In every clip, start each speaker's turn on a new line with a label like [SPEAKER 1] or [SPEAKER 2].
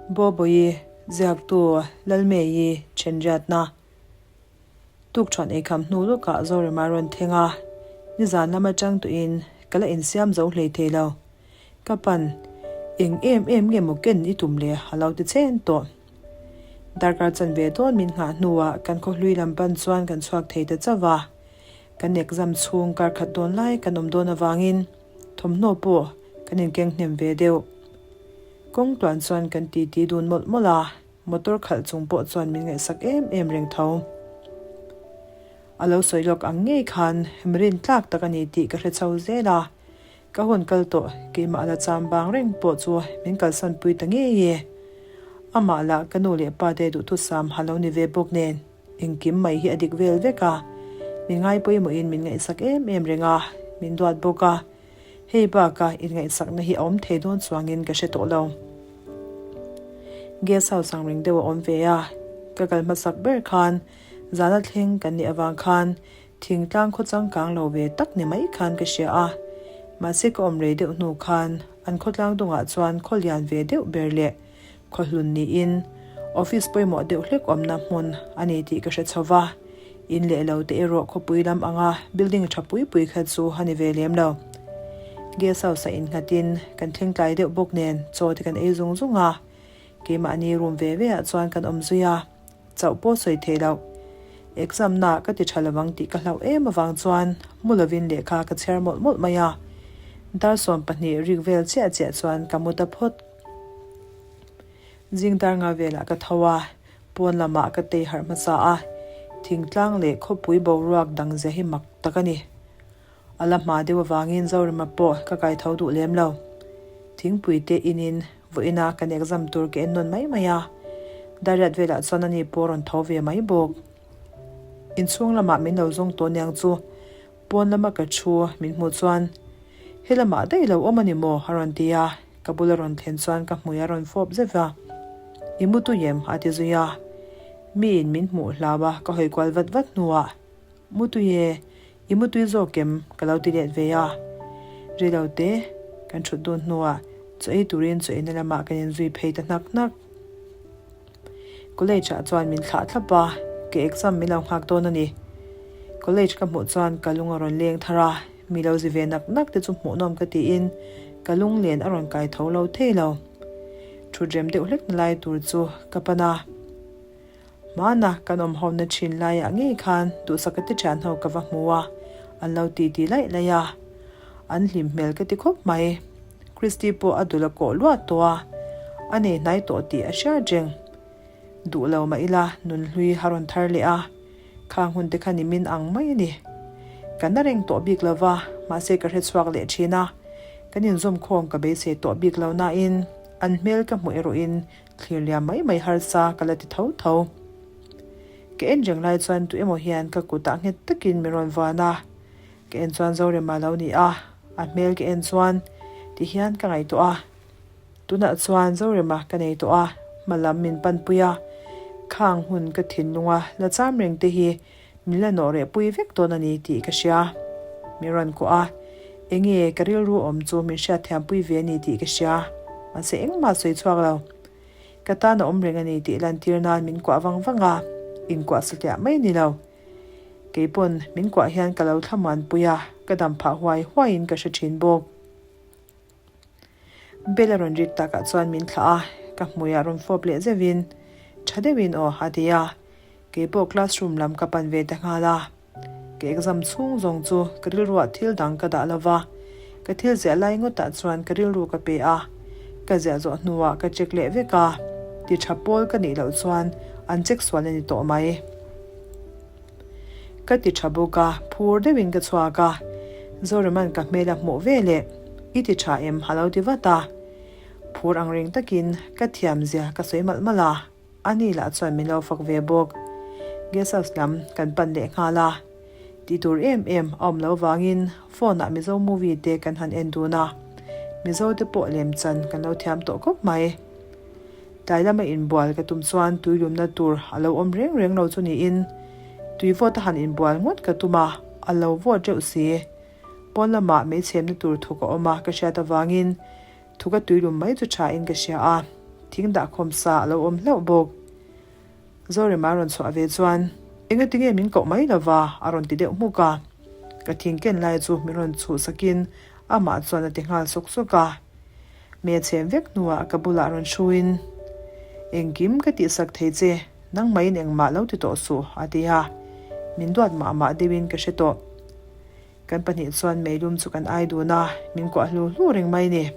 [SPEAKER 1] Boboyi, Ziaktu Lalmei-i thenriatna Tukṭhuan eikham hnu lawkah Zorema rawn thleng a, nizan lam aṭang tuin ka la insiam zo hlei thei lo. Ka pan, eng em em nge maw ken i tum le a lo ti chen tawh. Darkar chanve dawn min nghah hnuah kan khawhlui lam pan chuan kan chhuak thei ta chauh a. Kan exam chhung kar khat dawn lai kan awm dawn avangin thawmhnaw pawh kan inkeng hnem ve deuh. Kawng tluan chuan kan titi dun mawlh mawlh a, motor khalh chung pawh chuan min ngaihsak em em reng tho. A lo sawi lawk ang ngei khan mirin tlak tak a ni tih ka hre chho zel a, ka hun kal tawh keimah la cham bang reng pawh chu min kalsan pui ta ngei e. Amah lah ka nu leh pa te duhthusam ha lo ni ve bawk nen. Engkim mai hi a dik vel vek a, min ngaipawimawhin min ngaihsak em em reng a, min duat bawk a. Hei baka inngaihsakna hi a awm thei dawn chuangin ka hre tawh lo. Guest house ang reng deuh a awm ve a, ka kal hmasak ber khan zana thleng kan nih avang khan thingtlang khaw changkang lo ve tak ni mai khan ka hria a. Mahse ka awm rei deuh hnu khan an khawtlang dungah chuan khaw lian ve deuh ber leh Khawhlun niin office pawimawh deuh hlek awmna hmun a ni tih ka hre chho va, in leh lo te erawh khawpui lam anga building tha pui pui kha chu a ni ve lem lo. Guest house a innghatin kan thleng tlai deuh bawk nen chaw te kan ei zung zung a, keimahni room ve ve ah chuan kan awm zui a, chauh pawh sawi thei loh. Exam na ka ti tha lovang tih ka hlauh em avang chuan mu lovin lehkha ka chhiar mawlh mawlh mai a, dar 12 rik vel chiah chiah chuan ka mu ta phawt. Zing dar nga velah ka tho a, pawn lamah ka tei harh hmasa a, thingtlang leh khawpui boruak dang zia hi mak tak a ni. A la hma deuh avangin Zorema pawh ka kai tho duh lem lo. Thingpui te inin vawiina kan exam tur ka en nawn mai mai a, Dariat velah chuan ani pawh rawn tho ve mai bawk. Inchhung lamah min lo zawng tawh niang chu Pawn lama ka thu min hmuh chuan, He lamah daih lo awm a ni maw? a rawn ti a, ka bula rawn thlen chuan ka hmui a rawn fawp zeuh a. I mu tui em? a ti zui a. Miin min hmuh hlau a, ka hawi kual vat vat hnuah, Mu tui e, i mu tui zawk em? ka lo ti let ve a. Rilo te kan thut dun hnuah chaw ei turin chaw eina lamah kan inzui phei ta hnak hnak. College ah chuan min thlah thlap a, ka exam min lo nghak dawn a ni. College ka hmuh chuan ka lung a rawn leng thar a, mi lo zi ve nak nak te chu hmuhnawm ka tiin ka lung len a rawn kai tho lo thei lo. Thut rem deuh hlek na lai tur chu ka pan a. Hmana kan awm ho na thin laiah ngei khan duhsaka te thian ho ka va hmu a, an lo ti ti laih laih a. An hlim hmel ka ti khawp mai. Christy pawh a dul a kawh luah tawh a, a nei hnai tawh tih a hriat reng. Duh lo mah ila nunhlui a rawn thar leh a, khang hun te kha ni min ang mai a ni. Ka na reng tawh bik lo va, mahse ka hre chhuak leh thin a, kan inzawm khawm ka beisei tawh bik lo nain an hmel ka hmuh erawhin thlir liam mai mai harsa ka la ti tho tho. Ka en reng lai chuan tu emaw hian ka kutah nghet takin min rawn vuan a, Ka en chuan Zorema lo ni a, a hmel ka en chuan ti hian ka ngaihtuah a. Tunah chuan Zorema ka nei tawh a, hma lam min panpui a, khang hun ka thinlung a la cham reng te hi min la nawh reh pui vek dawn a ni tih ka hria. Min rawn kuah a, enge ka rilru awm chu min hriatthiampui ve a ni tih ka hria, mahse engmah sawi chhuak lo. Ka tan a awm reng a ni tih lantir nan min kuah vang vang a, inkuah satliah mai a ni lo. Kei pawn min kuah hian ka lo thlamuan pui a, ka dam phah huai huaiin ka hre thin bawk. Bell a rawn rik takah chuan min thlah a, ka hmuiah rawn fawp leh zeuhin, Tha deuhin aw a ti a. Kei pawh classroom lam ka pan ve ta nghal a. Ka exam chhung zawng chu ka rilruah thil dang ka dah lo va, ka thil ziah lai ngawtah chuan ka rilru ka pe a, ka ziah zawh hnuah ka check leh vek a, ti tha pawl ka nih loh chuan an check sual a ni tawh mai. Ka ti tha bawk a, phur deuhin ka chhuak a, Zoraman ka hmel a hmuh ve leh, I ti tha em? a lo ti vat a. Phur ang reng takin ka thiam zia ka sawi malh malh a, ani lah chuan min lo fak ve bawk. Guest house lam kan pan leh nghal a, tih tur em em a awm lo vangin phone ah Mizo movie te kan han en dun a, Mizo te pawh lem chan kan lo thiam tawh khawp mai. Tlai lama inbual ka tum chuan tui lumna tur a lo awm reng reng lo chu niin tui vawt a han inbual ngawt ka tum a, a lo vawt reuh si. Pawn lamah meichhemna tur thuk a awm a ka hriat avangin thuka tui lum mai chu tha in ka hria a. Thing dahkhawm sa a lo awm hlauh bawk. Zorema rawn chhuah ve chuan, Engati nge min koh mai lova? a rawn ti deuh hmuk a. Ka thing ken lai chu min rawn chhuh sakin amah chuan a ti nghal sawk sawk a. Me chhem vek hnuah ka bulah rawn hruin, Engkim ka tihsak thei che, nangmahin engmah lo ti tawh suh, a ti a. Min duat mah mah deuhin ka hre tawh. Kan pahnih chuan meilum chu kan ai dun a, min kuah hlu hlu reng mai ni.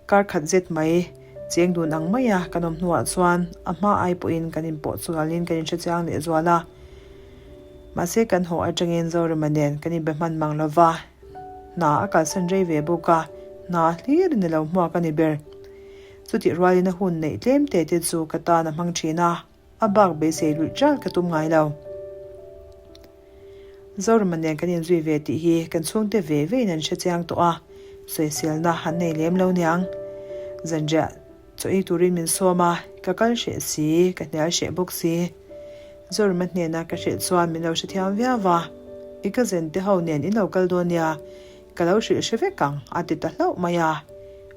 [SPEAKER 1] Kar khat zet mai cheng dun ang maia kan awm hnuah chuan a hma ai pawhin kan inpawh chualin kan inhre chiang leh zual a. Mahse kan haw atangin Zorema nen kan inbe hman mang lo va, hna a kalsan rei ve bawk a, hna hlirin a lo hmuak a ni ber. Chutih rualin a hun neih tlem te te chu ka tan a hmang thin a. A bak beisei luih ṭal ka tum ngai lo. Zorama nen kan inzui ve tih hi kan chhungte ve vein an hre chiang tawh a, sawiselna an nei lem lo niang. Zanriah chaw ei turin min sawm a, ka kal hreh si, ka hnial hreh bawk si. Zorama hnena ka hreh chuan min lo hrethiam viau va, I cousin te ho nen in lo kal dawn nia, Ka lo hrilh hre vek ang, a ti ta hlauh mai a.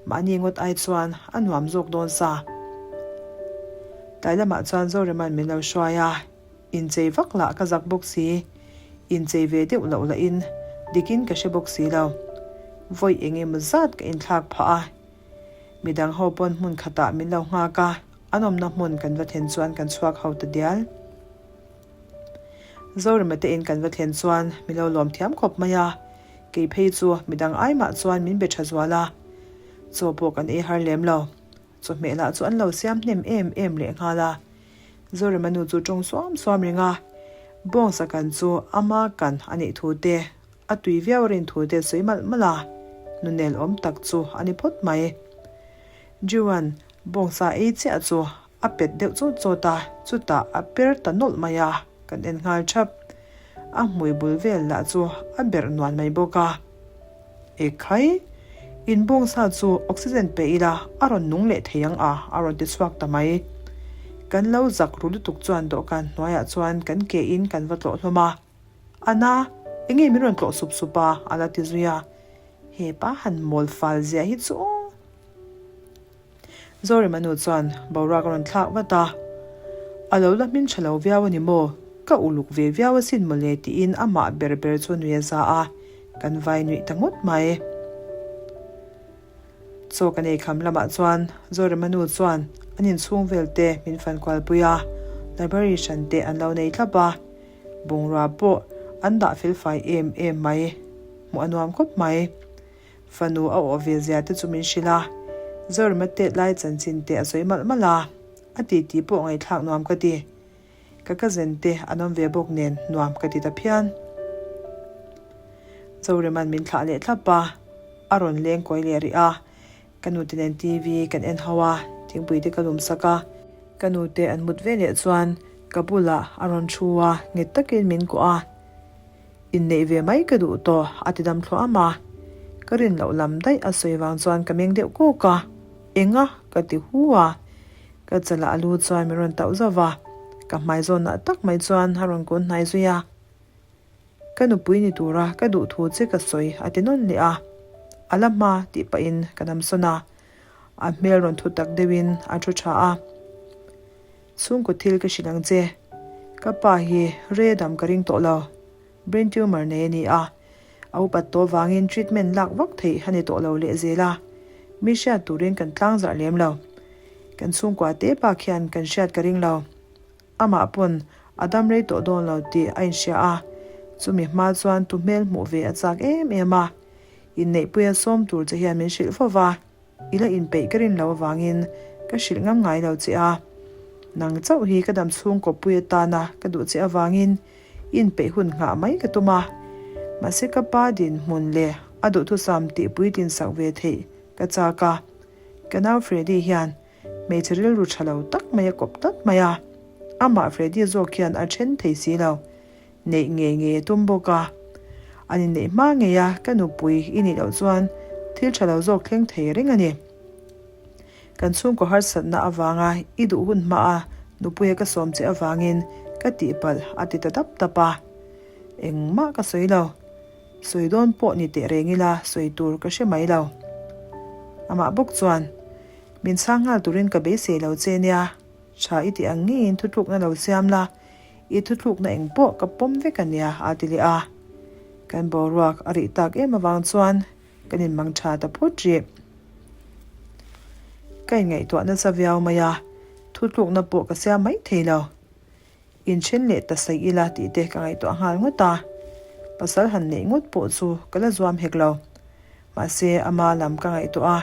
[SPEAKER 1] Mahni ngawt ai chuan a nuam zawk dawn sa. Tlai lamah chuan Zorema'n min lo hruai a, inchei vak lah ka zak bawk si. Inchei ve deuh loh lahin dikin ka hre bawk si lo. Vawi eng emaw zat ka inthlak phah a. Midang ho pawn hmun khatah min lo nghak a, an awmna hmun kan va thlen chuan kan chhuak ho ta dial. Zorema te in kan va thlen chuan min lo lawm thiam khawp mai a, kei phei chu midang ai mah chuan min be tha zual a, chaw pawh kan ei har lem lo. Chawhmeh lah chu an lo siam hnem em em leh nghal a, Zorema nu chu tawng suam suam reng a, bawngsa kan chu ama kan a nih thu te, a tui viau a rin thu te sawi malh malh a, nunel awm tak chu a ni phawt mai. Juan bawngsa ei chiah chu A pet deuh chawt chawt a, chutah a per ta nawlh mai a, kan en nghal thap. A hmui bul vel lah chu a berh nuan mai bawk a. Ekhai! In bawngsa chu oxygen pe ila a rawn nung leh thei ang a, a rawn ti chhuak ta mai. Kan lo zak ru lutuk chuan dawhkan hnuaiah chuan kan ke in kan va tlawh hlawm a. Ana, enge min rawn tlawh sup sup a? a la ti zui a. Hepa han mawl fal zia hi chu aw! Zorema nu chuan boruak a rawn thlak vat a, A lo la hmin tha lo viau a ni maw? Ka uluk ve viau asin mawle tiin amah ber ber chu nui a za a, kan vai nuih ta ngawt mai. Chaw kan ei kham lamah chuan Zorema nu chuan an inchhung vel te min fan kual pui a, library hran te an lo nei thlap a, bungrua pawh an dah fel fai em em mai, hmuh a nuam khawp mai. Fanu a awh ve zia te chu min hrilh a, Zorema tet lai chanchin te a sawi malh malh a, a ti tih pawh ngaihthlak nuam ka ti. Ka cousin te an awm ve bawk nen nuam ka ti ta phian. Zorema'n min thlah leh thlap a, a rawn leng kawi leh rih a, ka nute nen TV kan en ho a, thingpui te ka lum sak a, ka nute an mut ve leh chuan ka bulah a rawn thu a, nghet takin min kuah a. Inneih ve mai ka duh tawh, a ti dam thluam a. Ka rin loh lam daih a sawi vang chuan ka meng deuh kawk a, Enga? ka ti hu a. Ka chalah a lu chuan min rawn tauh zauh va, ka hmai zawnah tak mai chuan a rawn kun hnai zui a. Ka nupui ni tura ka duh thu che ka sawi, a ti nawn leh a. A la hma tih pahin ka namsawn a, a hmel rawn thu tak deuhin a thu tha a. Chhungkaw thil ka hrilh ang che. Ka pa hi re dam ka ring tawh lo. Brain tumor nei a ni a. A upat tawh vangin treatment lak vak theih a ni tawh lo leh zel a. Mi hriat turin kan tlang zarh lem lo. Kan chhungkua te bak hian kan hriat ka ring lo. Amah pawn a dam rei tawh dawn lo tih a inhria a. Chumi hma chuan tu hmel hmuh ve a chak em em a. Inneihpuia sawm tur che hian min hrilh fo va. I la inpeih ka rin lo avangin ka hrilh ngam ngai lo che a. Nang chauh hi ka dam chhung kawppui atana ka duh che avangin i inpeih hun nghah mai ka tum a. Mahse ka pa dinhmun leh a duhthusam tih puitlin sak ve theih ka chak a. Ka nau Freddy hian hmeichhe rilru tha lo tak mai a kawp tlat mai a. Amah Freddy zawk hian a then thei si lo. Neih ngei ngei a tum bawk a. An inneih hma ngei a, ka nupui i nih loh chuan thil tha lo zawk thleng thei reng a ni. Kan chhungkaw harsatna avanga i duh hun hma a nupuia ka sawm che avangin ka tihpalh a ti ta dap dap a. Engmah ka sawi lo. Sawi dawn pawh ni teh reng ila sawi tur ka hre mai lo. Amah bawk chuan. Min chhang nghal turin ka beisei lo che nia, tha i tih ang ngeiin thutlukna lo siam la, i thutlukna eng pawh ka pawm vek a nia a ti leh a. Kan boruak a rih tak em avang chuan kan inmang tha ta phut rih. Ka inngaihtuah nasa viau mai a, thutlukna pawh ka siam mai thei lo. Inthen leh ta saih ila tih te ka ngaihtuah nghal ngawt a, pasal han neih ngawt pawh chu ka la zuam hek lo. Mahse ama lam ka ngaihtuah a,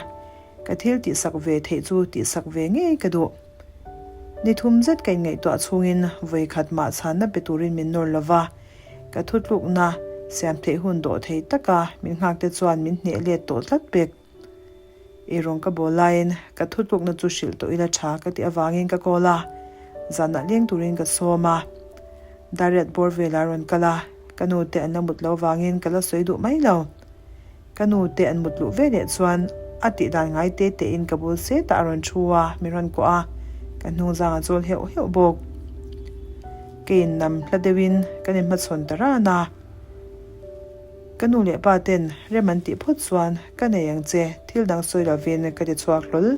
[SPEAKER 1] ka thil tihsak ve theih chu tihsak ve ngei ka duh. Ni thum zet ka inngaihtuah chhungin vawi khat mah chhanna pe turin min nawr lo va, ka thutlukna siam theih hun dawh thei taka min nghak te chuan min hneh let tawh tlat pek. Eirawng ka bawl laiin ka thutlukna chu hrilh tawh ila tha ka tih avangin ka call a, zanah leng turin ka sawm a. Dariat bawr velah a rawn kal a, ka nu te an la mut lo vangin ka la sawi duh mai lo. Ka nu te an mut luh veleh chuan a tih dan ngai te tein ka bul setah a rawn thu a, min rawn kuah a, ka hnungzang a chawl heuh heuh bawk. Keiin nam hla deuhin kan inhmachhawn ta ran a. Ka nu leh pa ten rem an tih phawt chuan ka nei ang che, thil dang sawi lovin ka ti chhuak hlawl.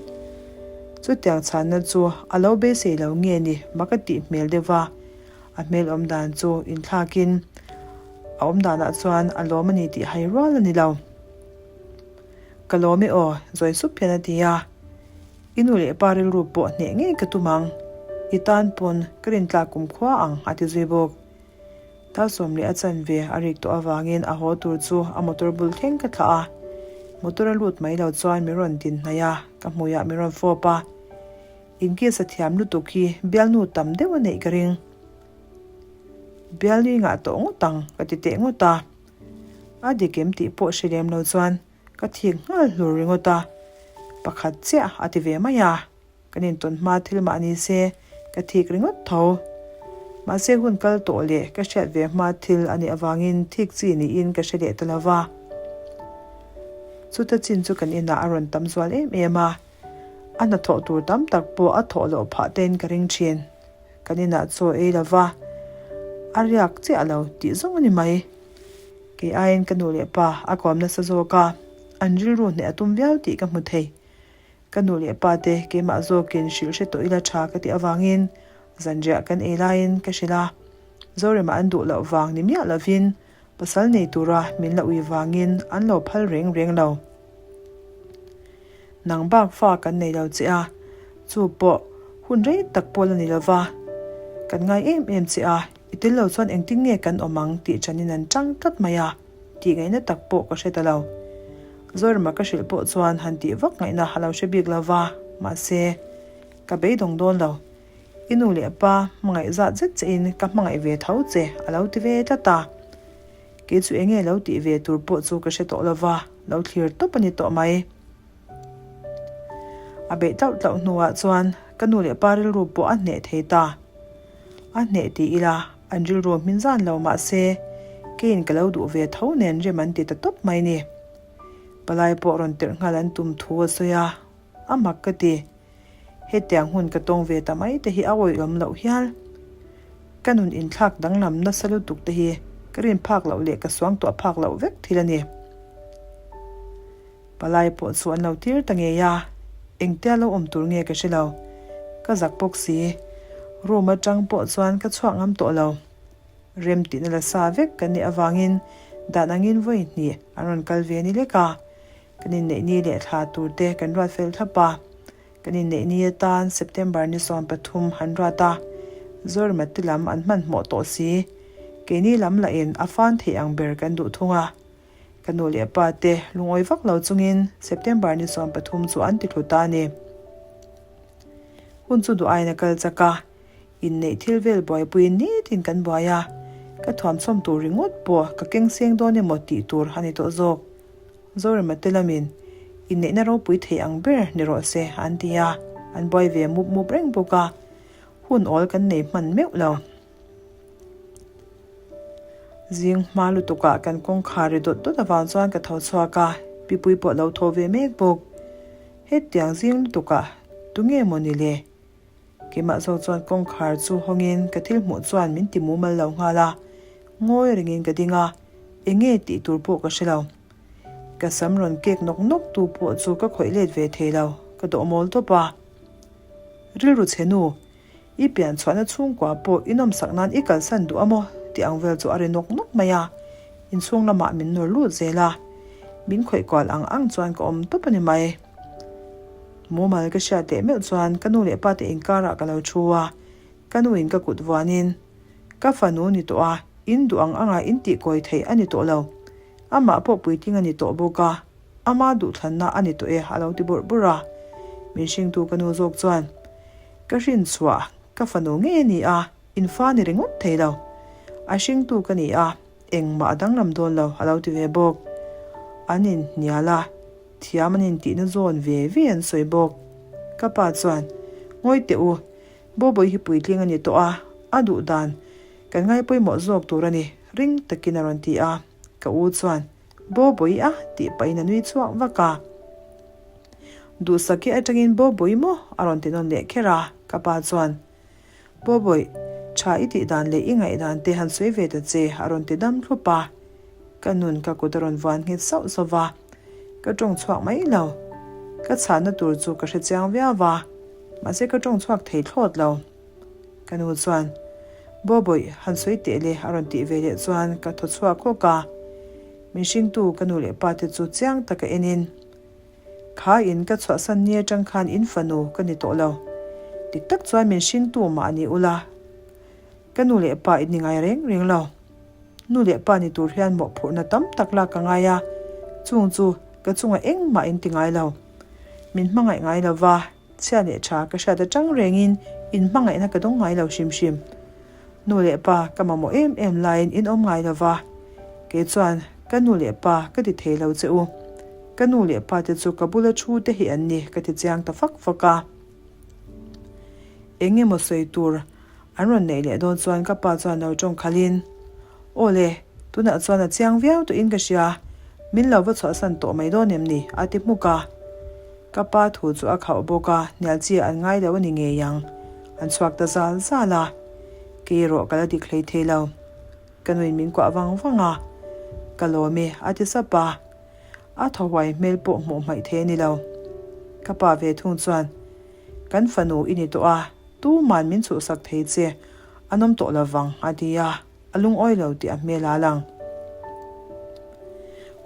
[SPEAKER 1] Chutiang chhanna chu a lo beisei lo nge ni ma ka tih hmel deuh va, a hmel awm dan chu inthlakin a awm danah chuan a lawm a ni tih hai rual a ni lo. Ka lawm e aw, zawi sup hian a ti a. I nu leh pa rilru pawh hneh ngei ka tum ang, i tan pawn ka rintlak kumkhua ang a ti zui bawk. Talsawm leh a chanve a rik tawh avangin a haw tur chu a motor bul thleng ka thlah a. Motor a lut mai lo chuan min rawn din hnaih a, ka hmuiah min rawn fawp a. Inkiss a thiam lutuk hi bialnu tam deuh a neih ka ring. Bialnui ngah tawh ngawt ang ka ti teh ngawt a. A dik em tih pawh hre lem lo chuan ka thik nghal hlur ringawt a. Pakhat chiah a ti ve mai a. Kan intawn hma thil mah ni se ka thik ringawt tho. Mahse hun kal tawh leh ka hriat ve hma thil a nih avangin thik chi niin ka hre leh ta lo va. Chuta chin chu kan inah a rawn tam zual em em a, a hnathawh tur tam tak pawh a thawh loh phah tein ka ring thin. Kan inah chaw ei lo va, a riak chiah lo tih zawng a ni mai. Kei aiin ka nu leh pa a kawm nasa zawk a, an rilru hneh a tum viau tih ka hmu thei. Ka nu leh pa te keimah zawkin hrilh hre tawh ila tha ka tih avangin zanriah kan ei laiin ka hrilh a. Zorema an duh loh vang ni miah lovin pasal nei tura min la ui vangin an lo phal reng reng lo. Nang bak fa kan nei lo che a, chu pawh hun rei tak pawh la ni lova. Kan ngai em em che a, i tel lo chuan engtin nge kan awm ang tih ṭanin an ṭang tlat mai a. Tih ngaihna tak pawh ka hre ta lo. Zorema ka hrilh pawh chuan han tih vak ngaihna a lo hre bik lo va, mahse, ka beidawng dawn lo. I nu leh pa hmangaih zat zet che in ka hmangaih ve tho che a lo ti ve tlat a. Kei chu enge lo tih ve tur pawh chu ka hre tawh lo va, lo thlir tawp a ni tawh mai. A beih tlauh tlauh hnuah chuan ka nu leh pa rilru pawh a hneh thei ta. A hneh ti ila an rilru hmin zan lo mah se keiin ka lo duh ve tho nen rem an ti ta tawp mai ni. Palai pawh rawn tirh nghal an tum thu a sawi a, a mak ka ti. Hetiang hun ka tawng ve ta mai te hi a awihawm loh hial. Ka nun inthlak danglam nasa lutuk te hi ka rin phak loh leh ka suangtuah phak loh vek thil a ni. Palai pawh chu an lo tir ta ngei a, engtia lo awm tur nge ka hre lo. Ka zak bawk si. Room atang pawh chuan ka chhuak ngam tawh lo. Rem tihna la sa vek kan nih avangin dan angin vawi hnih an rawn kal ve ni lek a. Kan inneih ni leh thla tur te kan ruat fel thlap a. Kan inneih ni atan September ni 13 han ruat a, Zorema te lam an hmanhmawh tawh si. Keini lam lahin a fan theih ang ber kan duh thung a. Ka nu leh pa te lungawi vak lo chungin September ni 13 chu an ti thlu ta a ni. Hun chu duh aiin a kal chak a, inneih thil vel buaipuiin nitin kan buai a, ka thuamchhawm tur ringawt pawh ka keng seng dawn emaw tih tur a ni tawh zawk. Zorema te lamin inneihna ropui thei ang ber ni rawh se an ti a, an buai ve mup mup reng bawk a, hun awl kan nei hman meuh lo. Zing hma lutukah kan kawngkhar ri dawt dawt avang chuan ka tho chhuak a, Pipui pawh lo tho ve mek bawk. Hetiang zing lutukah tunge maw ni le? Keimah zawk chuan kawngkhar chu hawngin ka thil hmuh chuan min ti mumal lo nghal a, ngawi rengin ka ding a, enge tih tur pawh ka hre lo. Ka sam rawn kek nawk nawk tu pawh chu ka khawih let ve thei lo. Ka dawh mawl tawp a. Rilru chhe nu, i pian chhuahna chhungkua pawh i nawmsak nan i kalsan duh a maw? tih ang vel chu a ri nawk nawk mai a. Inchhung lamah min nawr lut zel a. Min khawih kual ang ang chuan ka awm tawp a ni mai. Mumal ka hriat leh meuh chuan ka nu leh pa te inkarah ka lo thu a. Ka nuin ka kut vuanin, Ka fanu ni tawh a, in duh ang anga in tih kawi theih a ni tawh lo. Amah pawh puitling a ni tawh bawk a, ama duhthlanna a ni tawh e a lo ti bawrh bawrh a. Min hringtu ka nu zawk chuan, Ka hrinchhuah, ka fanu ngei a ni a, in fa ni ringawt thei lo. A hringtu ka ni a, engmah a danglam dawn lo a lo ti ve bawk. An inhnial a. Thiam an intihna zawn ve ve an sawi bawk. Ka pa chuan, Ngawi teh u, Bawbawi hi puitling a ni tawh a, a duh dan kan ngai pawimawh zawk tur a ni, ring takin a rawn ti a. Ka u chuan, Bawbawi a? tih pahin a nui chhuak vak a. Duhsaki atangin Bawbawi maw? a rawn ti nawn leh kher a. Ka pa chuan, Bawbawi, tha i tih dan leh i ngaihdan te han sawi ve ta che, a rawn ti dam thlup a. Ka nun ka kut a rawn vuan nghet sauh sauh va, ka tawng chhuak mai lo. Ka chhanna tur chu ka hre chiang viau va, mahse ka tawng chhuak thei thlawt lo. Ka nu chuan, Bawbawi, han sawi teh le, a rawn tih ve leh chuan ka thaw chhuak hawk a. Min hringtu ka nu leh pa te chu chiang taka enin, Kha in ka chhuahsan ni atang khan in fanu ka ni tawh lo. Dik tak chuan min hringtu mah a ni ula, ka nu leh pa in ni ngai reng reng lo. Nu leh pa ni tur hian mawhphurhna tam tak lak ka ngai a, chung chu ka chungah engmah in ti ngai lo. Min hmangaih ngai lo va, chhia leh tha ka hriat atang rengin in hmangaihna ka dawng ngai lo hrim hrim. Nu leh pa ka mamawh em em laiin in awm ngai lo va, kei chuan ka nu leh pa ka ti thei lo che u. Ka nu leh pa te chu ka bula thu te hi an ni ka ti chiang ta fak fak a. Eng emaw sawi tur an rawn neih leh dawn chuan ka pa chuan lo tawng khalhin, Aw le, tunah chuan a chiang viau tawhin ka hria, min lo va chhuahsan tawh mai dawn em ni? a ti hmuk a. Ka pa thu chu a khauh bawk a, hnial chi an ngai lo a ni ngei ang. An chhuak ta zal zal a, kei erawh ka la dik hlei thei lo. Ka nuin min kuah vang vang a, Ka lawm e, a ti sap a. A thaw huai hmel pawh hmuh hmaih thei a ni lo. Ka pa ve thung chuan, Kan fanu i ni tawh a, tuman min chhuhsak thei che, an awm tawh lo vang, a ti a. A lungawi lo tih a hmel a lang.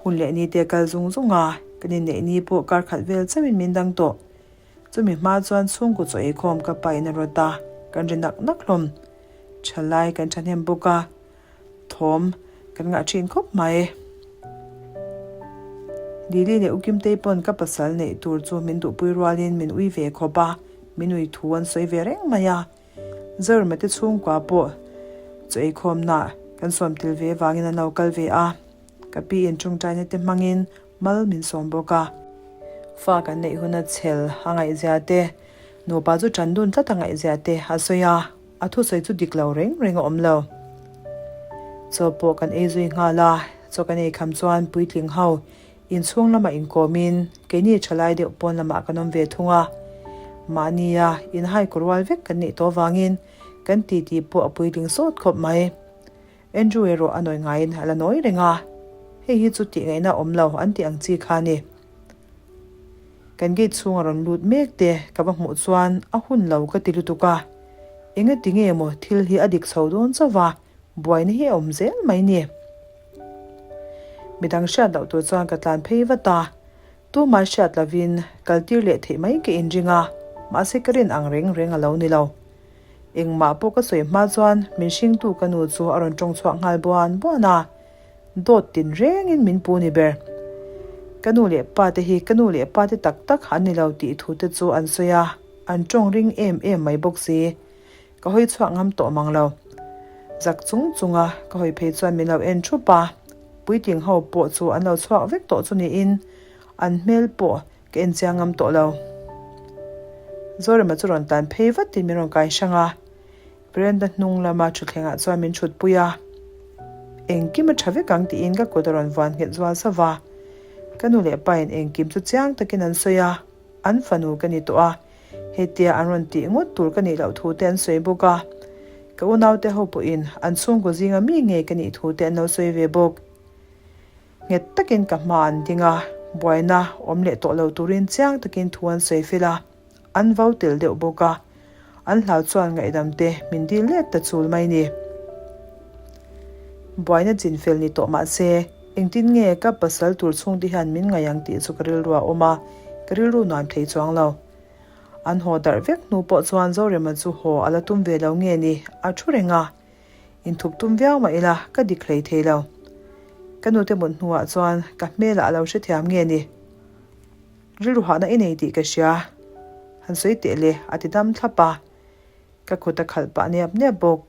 [SPEAKER 1] Hun leh ni te kal zung zung a, kan inneih ni pawh kar khat vel chauhin min dang tawh. Chumi hma chuan chhungkaw chaw eikhawm ka pain a rawt a, kan ri nak nak hlawm. Thalai kan thahnem bawk a, thawm kan ngah thin khawp mai. Lily leh Ukimtei pawn ka pasal neih tur chu min duhpui rualin min ui ve khawp a, min ui thu an sawi ve reng mai a. Zorema te chhungkua pawh chaw eikhawmna kan sawm tel ve vangin an lo kal ve a, ka pi in tawngtaina te hmangin mal min sawm bawk a. Fa kan neih huna chhel a ngaihzia te, nupa chu tan dun tlat a ngaihzia te a sawi a, a thusawi chu dik lo reng reng a awm lo. Chaw pawh kan ei zui nghal a, chaw kan ei kham chuan puitling ho Inchhung lamah inkawmin keini thalai deuh pawn lamah kan awm ve thung a. Mahnia inhai kaw rual vek kan nih tawh avangin kan titi pawh a puitling sawt khawp mai. Andrew erawh a nawi ngaiin a la nawi reng a, hei hi chu tih ngaihna awm lo an tih ang chi kha a ni. Kan gate chhunga rawn lut mek te ka va hmuh chuan a hun lo ka ti lutuk a, engati nge maw thil hi a dik chho dawn chauh va, Buaina hi a awm zel mai ni. Midang hriat loh tur chuan ka tlan phei vat a, tumah hriat lovin kal tir leh theih mai ka inring a, mahse ka rin ang reng reng a lo ni lo. Engmah pawh ka sawi hma chuan min hringtu ka nu chu a rawn tawng chhuak nghal buan buan a, dawt tin rengin min pu ni ber. Ka nu leh pa te hi ka nu leh pa te tak tak an ni lo tih thu te chu an sawi a, an tawng ring em em mai bawk si. Ka hawi chhuak ngam tawh mang lo. Zak chung chunga ka hawi phei chuan min lo en thup a, puitling ho pawh chu an lo chhuak vek tawh chu niin an hmel pawh ka en chiang ngam tawh lo. Zorema chu rawn tan phei vatin min rawn kai hrang a, veranda hnung lama thutthlengah chuan min thutpui a. Engkim a tha vek ang tiin ka kut a rawn vuan nghet zual sauh va. Ka nu leh pain engkim chu chiang takin an sawi a, an fanu ka ni tawh a, Hetia an rawn tih ngawt tur ka nih loh thu te an sawi bawk a, ka unaute ho pawhin an chhungkaw zinga mi ngei ka nih thu te an lo sawi ve bawk. Nghet takin ka hma an ding a, Buaina awm leh tawh lo turin chiang takin thu an sawi fel a, an vau tel deuh bawk a. An hlau chuan ngaihdam te min dil let ta chul mai ni. Buaina chin fel ni tawh mah se, engtin nge ka pasal tur chhungte hian min ngaih ang tih chu ka rilru a awm a, ka rilru nuam thei chuang lo. An haw darh vek hnu pawh chuan Zorema chu haw a la tum ve lo nge ni, a thu reng a. Inthup tum viau mah ila ka dik hlei thei lo. Ka nute mut hnuah chuan ka hmelah a lo hrethiam nge ni. Rilru hahna i nei tih ka hria. Han sawi teh le, a ti dam thlap a. Ka kut a khalh pah niap niap bawk.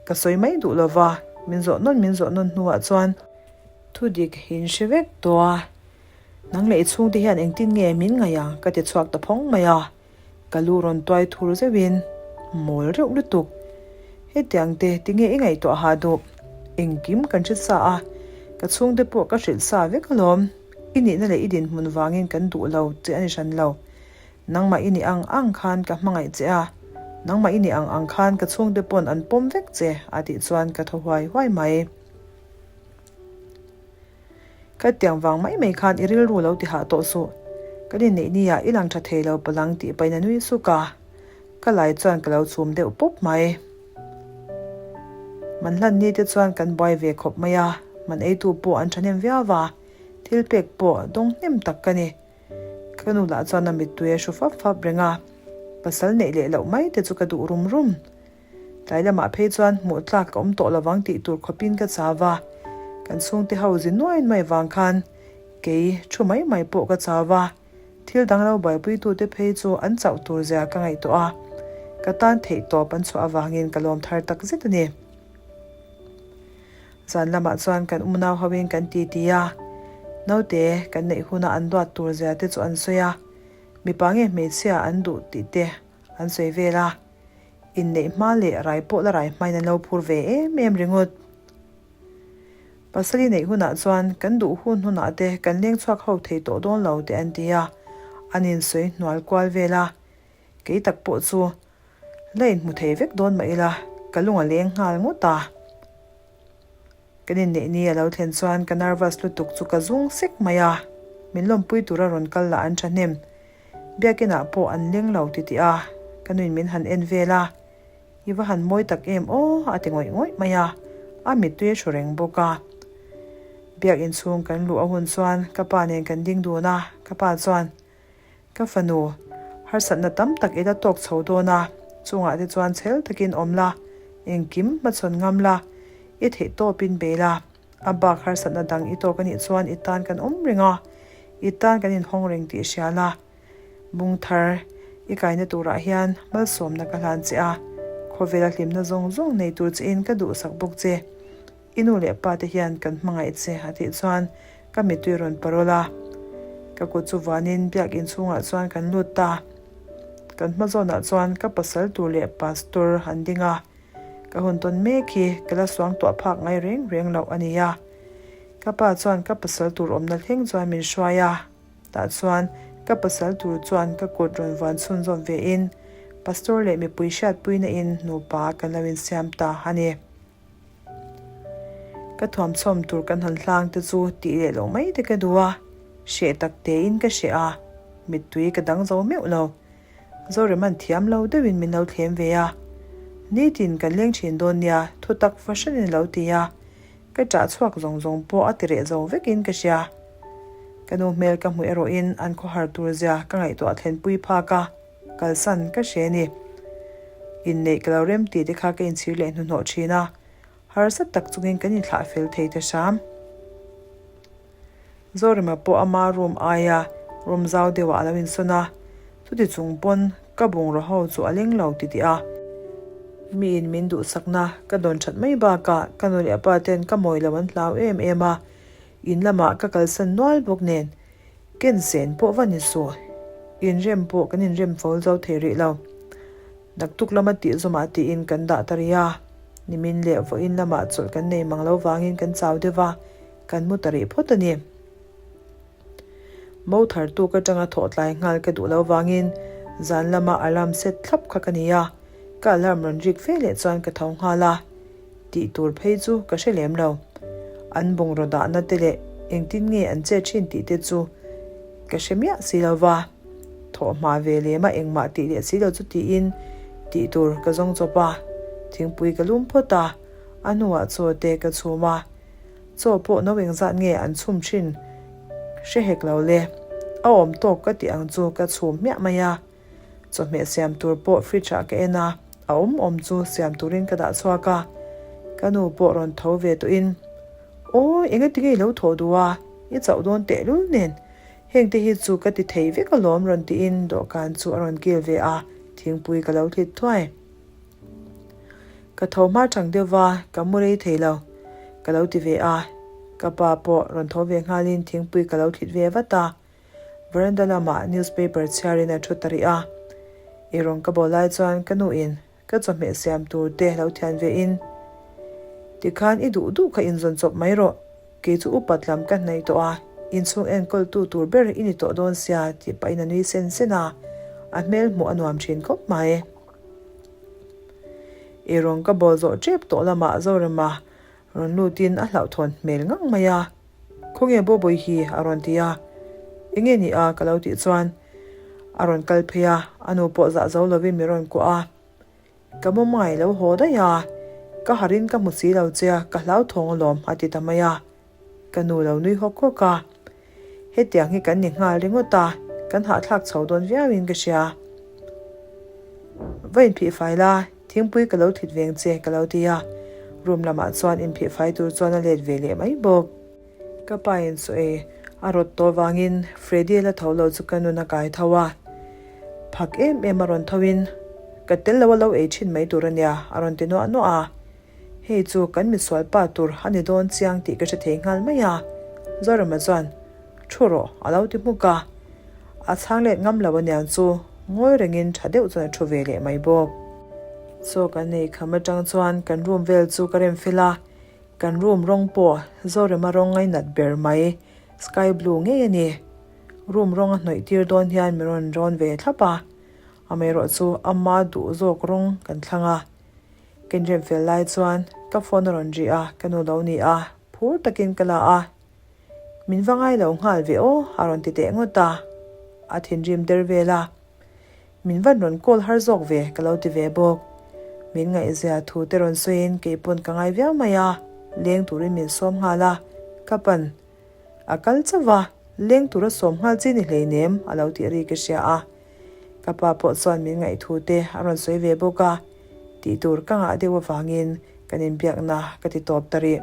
[SPEAKER 1] Ka sawi mai duh lo va, min zawh nawn min zawh nawn hnuah chuan. Thu dik in hre vek tawh a, nang leh i chhungte hian engtin nge min ngaih ang ka ti chhuak ta phawng mai a. Ka lu rawn tuai thur zeuhin, Mawl reuh lutuk. Hetiang te tinge i ngaihtuah ha duh? Engkim kan hre sa a, ka chhungte pawh ka hrilh sa vek alawm. I nihna leh i dinhmun vangin kan duh lo che a ni hran lo. Nangmah i nih ang ang khan ka hmangaih che a, nangmah i nih ang ang khan ka chhungte pawn an pawm vek che a tih chuan ka thaw huai huai mai. Ka tiang vang mai mai khan i rilru lo ti hah tawh suh. Kan inneih ni ah i lang tha thei lo palang tih pahin a nui suk a. Ka lai chuan ka lo chhum deuh pawp mai. Man hlan ni te chuan kan buai ve khawp mai a, man eitu pawh an thahnem viau va, thil pek pawh dawng hnem tak ka ni. Ka nu lah chuan a mittui a hru fap fap reng a, pasal neih leh loh mai te chu ka duh rum rum. Tlai lamah phei chuan hmuh tlak ka awm tawh lovang tih tur khawpin ka chau va, kan chhungte ho zi nuai nuai vang khan kei thu mai mai pawh ka chau va, thil dang lo buaipuitute phei chu an chauh tur zia ka ngaihtuah a, ka tan theih tawp an chhuah avangin ka lawm thar tak zet a ni. Zan lamah chuan kan unau hoin kan titi a, naute kan neih huna an duat tur zia te chu an sawi a, mipa nge hmeichhia an duh tih te an sawi vel a. Inneih hma leh rai pawh la rai hmain an lo phur ve em em ringawt. Pasali neih hunah chuan kan duh hun hunah te kan leng chhuak ho thei tawh dawn lo te an ti a, an insawi hnual kual vel a. Kei tak pawh chu la inhmu thei vek dawn mah ila ka lung a leng nghal ngawt a. Kan inneih ni a lo thlen chuan ka nervous lutuk chu ka zung sek mai a, min lawmpui tura rawn kal lah an thahnem. Biakinah pawh an leng lo ti tih a, ka nuin min han en vel a, I va han mawi tak em aw a ti ngawih ngawih mai a, a mittui a hru reng bawk a. Biakin chhung kan luh a hun chuan ka pa nen kan ding dun a, ka pa chuan, Ka fanu, harsatna tam tak i la tawk chho dawn a, chungah te chuan chhel takin awm la, engkim hmachhawn ngam la, i theih tawpin bei la. A bak harsatna dang i tawk a nih chuan i tan kan awm reng a, i tan kan inhawng reng tih hria la. Bung thar i kaina turah hian malsawmna ka hlan che a, khawvela hlimna zawng zawng nei tur chein ka duhsak bawk che. I nu leh pa te hian kan hmangaih che a tih chuan ka mittui rawn parawl a. Ka kut chu vuanin biakin chhungah chuan kan lut ta. Kan hma zawnah chuan ka pasal tur leh pastor an ding a. Ka hun tawn mek hi ka la suang tuah phak ngai reng reng loh a ni a. Ka pa chuan ka pasal tur awmna thleng chuan min hruai a. Tah chuan ka pasal tur chuan ka kut rawn vuan chhunzawm ve in pastor leh mipui hriatpuina in nupa kan lo insiam ta a ni. Ka thuamchhawm tur kan han hlang te chu tih leh loh mai te ka duh a, hreh tak tein ka hreh a, mittui ka dang zo meuh lo. Zoreman thiam lo deuhin min lo thlem ve a, Nitin kan leng thin dawn nia, thutak fahranin a lo ti a, ka ṭah chhuak zawng zawng pawh a ti reh zo vekin ka hria. Ka nu hmel ka hmuh erawhin an khawhar tur zia ka ngaihtuah thlenpui phak a, kalsan ka hre ni. Inneih ka lo rem tih te kha ka inchhir leh hnuhnawh thin a, harsa tak chungin kan inthlah fel thei ta hram. Zorema pawh ama room aia room zau deuhah a lo insawn a, chuti chung pawn ka bungraw ho chu a leng lo titih a. Miin min duhsakna ka dawn that mai bakah ka nu leh pa ten ka mawi lo an hlau em em a, in lamah ka kalsan nual bawk nen ken sen pawh va ni suh. Inrem pawh kan inrem fo zo thei rih lo. Naktuk lama tih zawmah tiin kan dah ta rih a, nimin leh vawiin lamah chawlh kan nei mang lo vangin kan chau deuh va, kan mu ta rih phawt a ni. Mo thar tuk atanga thawh tlai nghal ka duh lo vangin zan lama alarm set thlap kha ka ni a, ka alarm rawn rik fe leh chuan ka tho nghal a, tih tur phei chu ka hre lem lo. An bungraw dahna te leh. Engtin nge an chet thin tih te chu ka hre miah si lo va. Thawh hma ve lem a engmah tih leh si lo chu tiin tih tur ka zawng chawp a. Thingpui ka lum phawt a, a hnuah chaw te ka chhum a. Chaw pawh no engzat nge an chhum thin hre hek lo le. A awm tawk ka tih ang chu ka chhum hmiah mai a. Chawhmeh siam tur pawh fridge ah ka en a, a awm awm chu siam turin ka dah chhuak a. Ka nu pawh rawn tho ve tawhin, Aw, engatinge i lo thawh duh a, i chauh dawn tehlul nen. Heng te hi chu ka ti thei vek alawm rawn tiin dawhkan chu a rawn kil ve a, thingpui ka lo thlit thuai. Ka tho hma chang deuh va, ka mu rei thei lo, ka lo ti ve a. Ka pa pawh rawn tho ve nghalin thingpui ka lo thlit ve vat a. Veranda lamah newspaper chhiarin a thu ta rih a. I rawn ka bawl lai chuan ka nuin ka chawhmeh siam tur te lo thian ve in, Tikhan i duh duh kha inzawn chawp mai rawh, kei chu upat lam ka hnaih tawh a, inchhung enkawltu tur ber i ni tawh dawn sia tih pahin a nui sen sen a, a hmel hmuh a nuam thin khawp mai. I rawn ka bawl zawh tep tawh lamah Zorema Rawn lutin a hlauhthawn hmel ngang mai a, Khawnge Bawbawi hi? a rawn ti a. Enge ni a? ka lo tih chuan a rawn kal phei a, a nu pawh zah zo lovin min rawn kuah a. Ka mawmai lo haw daih a, ka harin ka hmu si lo che a, ka hlauthawng alawm a ti ta mai a. Ka nu lo nui hawk hawk a, Hetiang hi kan ni nghal ringawt a, kan hahthlak chho dawn viauin ka hria. Va inphih fai la, thingpui ka lo thlit veng che ka lo ti a, room lamah chuan inphih fai tur chuan a let ve leh mai bawk. Ka pa in chaw ei a rawt tawh vangin Freddy la tho lo chu ka nun a kai tho a, phak em em a rawn tho in ka tel lo a lo ei thin mai tur a nia a rawn ti nuah nuah a. Hei chu kan misual pa tur a ni dawn chiang tih ka hre thei nghal mai a, Zorema chuan thu rawh a lo ti hmuk a. A chhang let ngam lo aniang chu ngawi rengin tha deuh chuan a thu ve leh mai bawk. Chaw kan nei kham atang chuan kan room vel chu ka rem fel a, kan room rawng pawh Zorema rawng ngainat ber mai sky blue ngei a ni. Room rawng a hnawih tir dawn hian min rawn rawn ve thlap a, amaherawh chu ama duh zawk rawng kan thlang a. Ka inrem fel lai chuan ka phone a rawn ri a, ka nu lo ni a, phur takin ka la a. Min va ngai lo nghal ve aw a rawn ti teh ngawt a, a thinrim der vel a. Min van rawn call har zawk ve ka lo ti ve bawk. Min ngaihzia thu te rawn sawiin kei pawn ka ngai viau mai a, leng turin min sawm nghal a, ka pan a kal chauh a, leng tura sawm nghal chi ni hleinem a lo tih ri ka hria a. Ka pa pawh chuan min ngaihthu te a rawn sawi ve bawk a, tih tur ka ngah deuh avangin kan inbiakna ka ti tawp ta rih.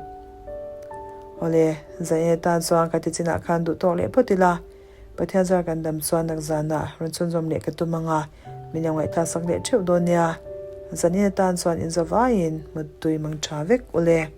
[SPEAKER 1] Awle, Zaina tan chuan ka ti chinah khan duh tawk leh phawt ila, Pathian zar kan dam chuan nakzanah rawn chhunzawm leh ka tum ang a, min lo ngaihthlaksak leh theuh dawn nia. Zanin atan chuan inzawvaiin muttui mang tha vek ule.